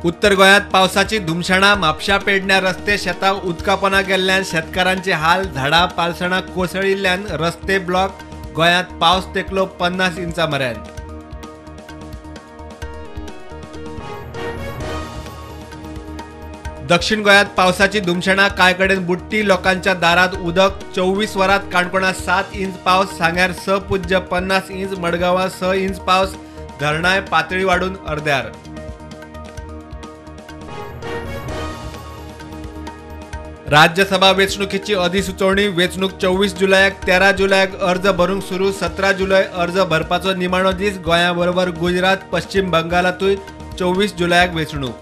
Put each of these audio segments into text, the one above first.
उत्तर गोंयांत पावसाची धुमशणां. म्हापशा पेडण्या रस्ते शेतां उदकापोना गेल्ल्यान शेतकारांचे हाल. झाडां पालसणां कोसळिल्ल्यान रस्ते ब्लॉक. गोंयांत पावस तेंकलो 50 इंचां मेरेन. दक्षिण गोंयांत पावसाची धुमशणां. कांय कडेन बुडटी. लोकांच्या दारांत उदक. 24 वरांत काणकोणां 7 इंच पावस. सांग्यार 6.50 इंच. मडगांवां 6 इंच पावस. धरणांय पातळी वाडून अर्द्यार. राज्यसभा वेंचणुकेची अधिसुचोवणी. वेंचणूक 24 जुलयाक. 13 जुलयाक अर्ज भरूंक सुरू. 17 जुलय अर्ज भरपाचो निमाणो दीस. गोंया बरोबर गुजरात, पश्चिम बंगालांतूय 24 जुलयाक वेंचणूक.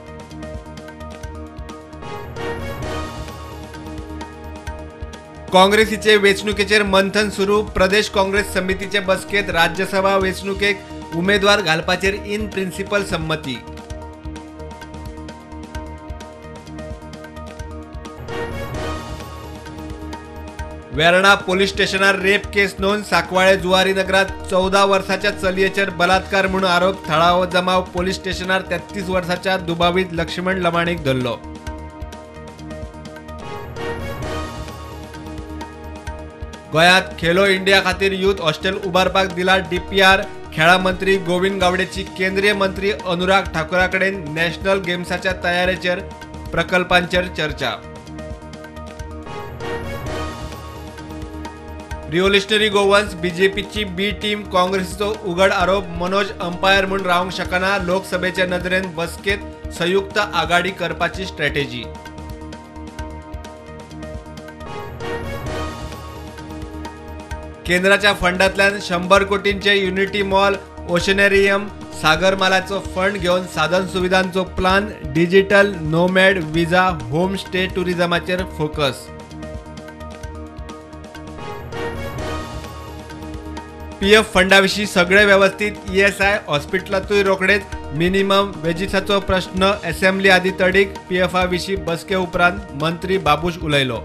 काँग्रेसीचे वेंचणुकेचेर मंथन सुरू. प्रदेश काँग्रेस समितीचे बसकेंत राज्यसभा वेंचणुकेक उमेदवार घालपाचेर इन प्रिन्सिपल संमती. वेर्णा पोलीस स्टेशनार रेप केस नोंद. सांकवाळे जुवारी नगरात 14 वर्साच्या चलयेचेर बलात्कार म्हणून आरोप. थळावो जमाव. पोलीस स्टेशनार 33 वर्साच्या दुबावीत लक्ष्मण लमाणीक धरलो. गोंयांत खेलो इंडिया खातीर यूथ हॉस्टेल उबारपाक दिला डीपीआर. खेळां मंत्री गोविंद गावडेची केंद्रीय मंत्री अनुराग ठाकूरा कडेन नॅशनल गेम्साच्या तयारेचेर प्रकल्पांचेर चर्चा. रिव्होल्युशनरी गोवन्स बीजेपीची बी टीम. काँग्रेसीचो उघड आरोप. मनोज अंपायर म्हूण रावंक शकना. लोकसभेचे नदरेन बसकेंत संयुक्त आघाडी करपाची स्ट्रॅटेजी. केंद्राच्या फंडांतल्यान 100 कोटींचे युनिटी मॉल, ओशनेरियम, सागरमालाचो फंड घेवन साधन सुविधांचो plan. Digital nomad visa, home stay टुरिझमाचेर focus. PF फंडाविशीं सगळे वेवस्थीत. ईएसआय हॉस्पिटलांतूय रोखडेच मिनिमम वेजीसाचो प्रश्न असेंब्ली आदी तडीक. पीएफा विशीं बसके उपरांत मंत्री बाबूश उलयलो.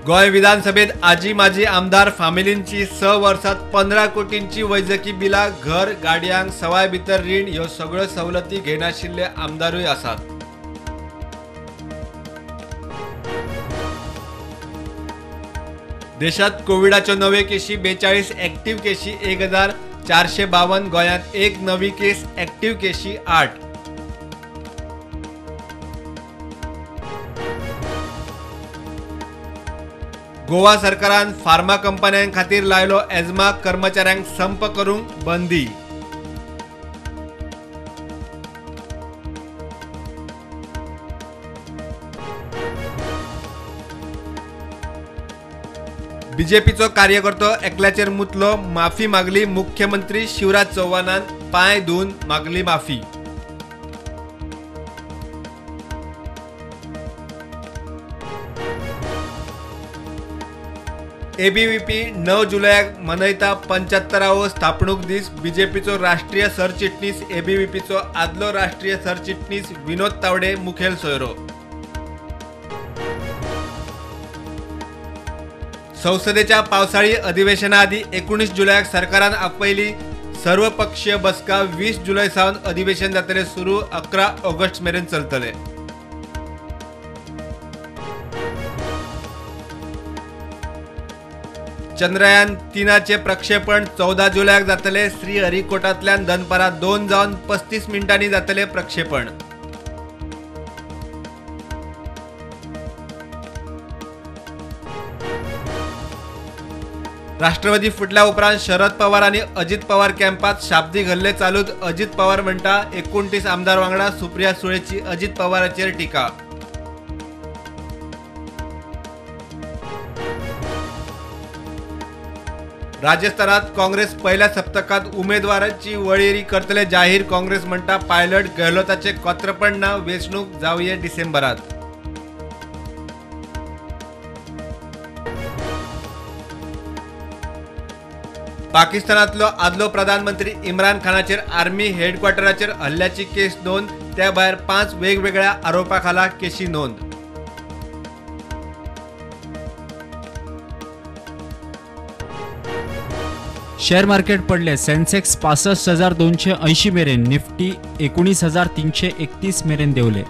गोंय विधानसभेत आजी माजी आमदार फामिलींची 6 वर्सांत 15 कोटींची वैजकी बिलां. घर, गाडयांक सवाय भितर रीण ह्यो सगळ्यो सवलती घेनाशिल्ले आमदारूय आसात. देशात कोविडाच्यो नव्यो केशी 42, ऍक्टिव्ह केशी 1452. गोंयांत 1 नवी केस, ऍक्टिव्ह केशी 8. गोवा सरकारान फार्मा कंपन्यां खातीर लायलो एजमा. कर्मचाऱ्यांक संप करूंक बंदी. बीजेपीचो कार्यकर्तो एकल्याचेर मुतलो. माफी मागली. मुख्यमंत्री शिवराज चौहानान पांय धुवन मागली माफी. एबीव्हीपी 9 जुलयाक मनयता 75वो स्थापणूक दीस. बीजेपीचो राष्ट्रीय सरचिटणीस एबीव्हीपीचो आदलो राष्ट्रीय सरचिटणीस विनोद तावडे मुखेल सोयरो. संसदेच्या पावसाळी अधिवेशना आदी 19 जुलयाक सरकारान आपयली सर्वपक्षीय बसका. 20 जुलय सावन अधिवेशन जातले सुरू. 11 ऑगस्ट मेरेन चलतले. चंद्रयान 3चे प्रक्षेपण 14 जुलयाक जातले. श्रीहरिकोटांतल्यान दनपारां 2:35 जातले प्रक्षेपण. राष्ट्रवादी फुटल्या उपरांत शरद पवार आनी अजित पवार कॅम्पात शाब्दीक हल्ले चालूच. अजित पवार म्हणटा 29 आमदार वांगडा. सुप्रिया सुळेची अजित पवाराचेर टिका. राजस्थानात काँग्रेस पहिल्या सप्तकात उमेदवारांची वळेरी करतले जाहीर. काँग्रेस म्हणटा पायलट गहलोताचे कोत्रपण ना. वेंचणूक जावये डिसेंबरात. पाकिस्तानातलो आदलो प्रधानमंत्री इम्रान खानाचेर आर्मी हेडक्वार्टराचेर हल्ल्याची केस नोंद. त्या भायर 5 वेगवेगळ्या आरोपाखाला केशी नोंद. शेअर मार्केट पडले. सेन्सेक्स 65,280 मेरेन, निफ्टी 19,331 मेरेन देंवले.